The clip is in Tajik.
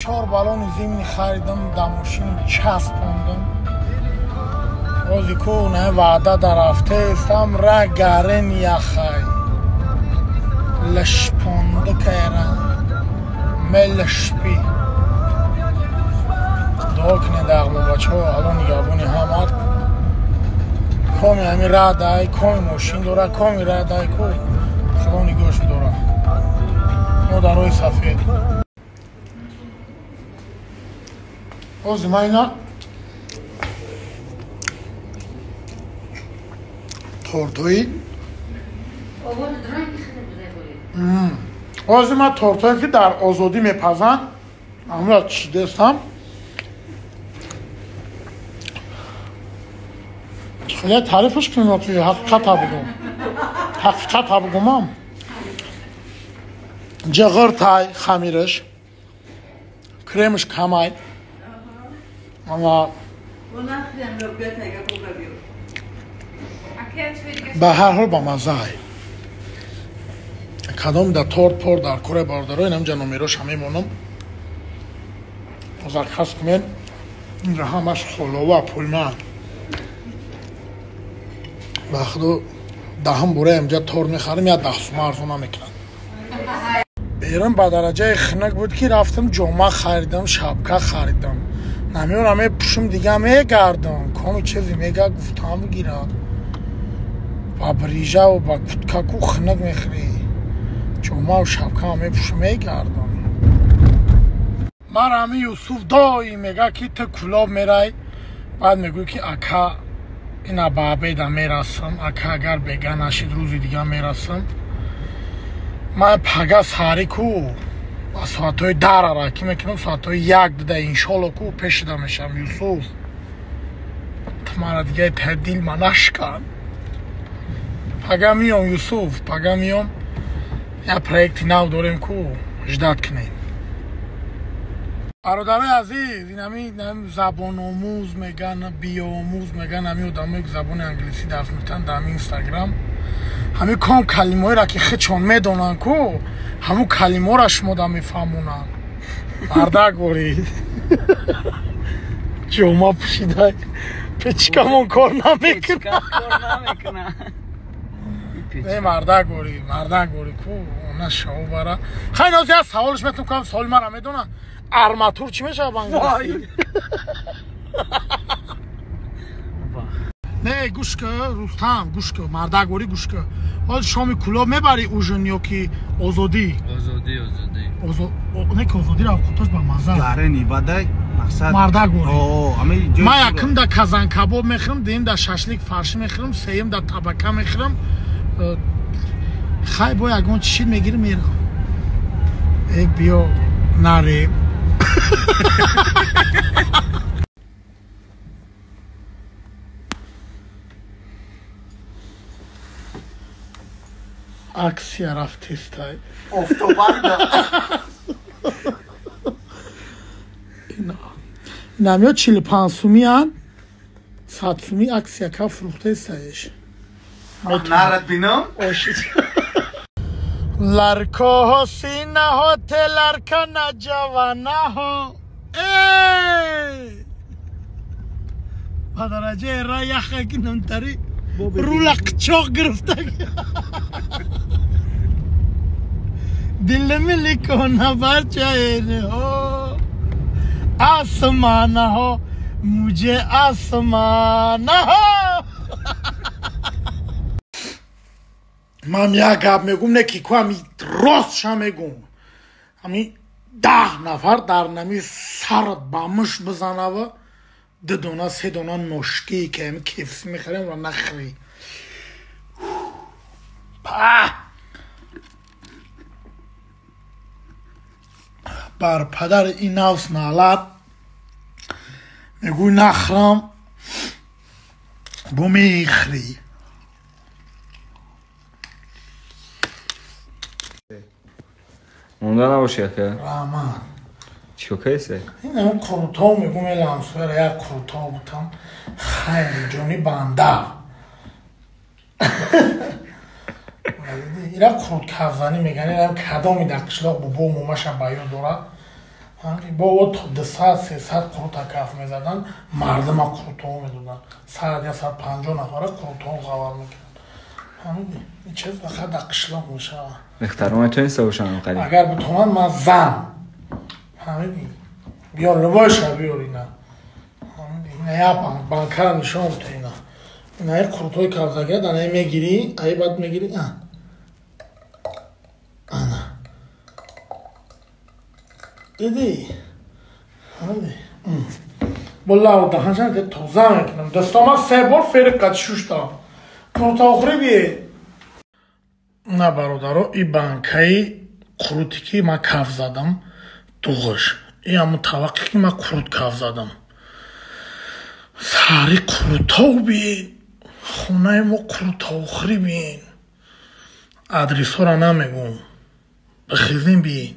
4 баллони зимни харидам, дар мошин часпондам. Ози ку на ваъда дар рафтаистам, ра гарен яхай. Лашпонда кайра. Мелашпи. Дуо кунед ағло бачаҳо, Алло нигаҳбони ҳамат. Коми ҳами радай, коми мошин дора, коми радай ку. Худо нигоҳш дора. Мо дар роҳи сафед. Ози ман ина тортҳои ози ман тортҳое ки дар Озодӣ мепазанд, ҳамра чидестам. Хеле таърифаш кунем, ки ҳақиқата бугум. Ҳақиқата бугумам. Ҷиғиртай хамираш, кремаш камай. Ама ба ҳар ҳол ба маззаай. Кадом да торт пор дар кора бародаро, инамҷа номероша мемонам. Заказ кунед. Инҷа ҳамаш холова пулман. Ба худо даҳам бура инҷа торт мехарим, я 10 сума арзона мекунад. Берун ба дараҷаи хунук буд ки рафтам ҷома харидам, шапка харидам. Намеёрам мепӯшум, дига мегардам. Коми чизе мега гуфтам бигирам. Ба брижаву ба куткаку хунук мехӯрӣ. Ҷомаву шапкаам мепӯшум, мегардам. Ман ҳами Юсуф доим мега ки ту Кӯлоб мерай, баъд мегӯй ки ака ина ба обеда мерасам, ака агар бега нашид рӯзи дига мерасам. Ман пага саҳарӣ ку ба соатҳои 10 аракӣ мекунам, соатҳои 1 дуда иншолло ку пешида мешавам. Юсуф, ту мара дига та дил ма нашкан. Пага миём, Юсуф, пага миём. Я проекти нав дорем ку, ждат кунем. Бародарои азиз, ин ҳами забономӯз меган, биомӯз меган, ҳами одамое ки забони англисӣ дарс метиҳанд дар ҳами Инстаграм, ҳами ком калимаҳоеро ки худшон медонанд ку, ҳамун калимаҳоро шумо да мефаҳмонанд. Мардак ворӣ. Ҷома пӯшидай, печкамон кор намекунад. Не, мардак ворӣ, мардак ворӣ ку, она шав бара. Хай нози аз саволш метум кам, саволи мара медонам. Арматур чӣ мешавад ба англисӣ? Не, гӯш кун, Рустам, гӯш кун, мардак ворӣ гӯш кун. Ҳозир шоми Кӯлоб мебарӣ ужин ё ки Озодӣ? Озодӣ, Озодӣ. Не ки Озодиро худтош ба мазза. Гарени бадай мақсад. Мардак ворӣ. О, ами ҷой. Ман якум да казан кабоб мехӯрам, дуюм да шашлик фаршӣ мехӯрам, сеюм да табака мехӯрам. Хай бо ягон чӣ шид мегирим мерам. Э биё нарем. Аксия рафтестай. Офтобарда. Инамё 45 сумиан, 100 суми аксия ка фурӯхтесаеш. Нарад бинам? Ларко ҳо сина ҳо те ларка на ҷавана ҳо. Эй! Ба дараҷаи ра яха ки намтари рула қичоқ гирифта. Дил миликона барчаене ҳо. Асмана ҳо, муҷе асмана ҳо. Ман як гап мегум, не ки ку ами ростша мегум. Ами 10 нафар дар нами сарат ба муш бизанава, 2 дона, 3 дона ношки ки ами KFC мехарем ва нахӯрӣ. Па! Бар падари ин навс налат мегӯй нахӯрам, бо мехӯрӣ. Монда набоши ака? Раҳмат. Чӣ кор кардисе? Ин ҳамун қурутҳо мегӯм, эл ҳамсояра як қурутҳо бутам. Хайр, ҷони банда. Ира қурут кавзанӣ меган, ира кадоми дар қишлоқ бобо момаша ба ёд дорад. Бо то 200-300 қурута каф мезадан, мардума қурутҳо медоданд. 100-150 нафара қурутҳо ғавар мекарданд. Фаҳмидӣ? Ин чиз фақат дар қишлоқ мешавад. Духтарон метавониста бошанд қариб. Агар битонанд, ман зан. Фаҳмидӣ? Биёр любойша, биёр ина. Фаҳмидӣ? Ина як банкара нишон бите ина. Ина қурутҳои кафзагия дар мегирӣ, ай баъд мегирӣ. Ана. Дидӣ? Бо лаву даҳанша тоза мекунам. Дастама се бор ферик қад шуштам. Қурутохӯрӣ бие. На, бародаро, и банкаи қуруте ки ман каф задам, дуғш. И ҳамун таваққе ки ман қурут каф задам. Сари қурутов биен. Хонаи мо қурутохӯрӣ биен. Адресҳоро намегӯм. Бихезем, биен.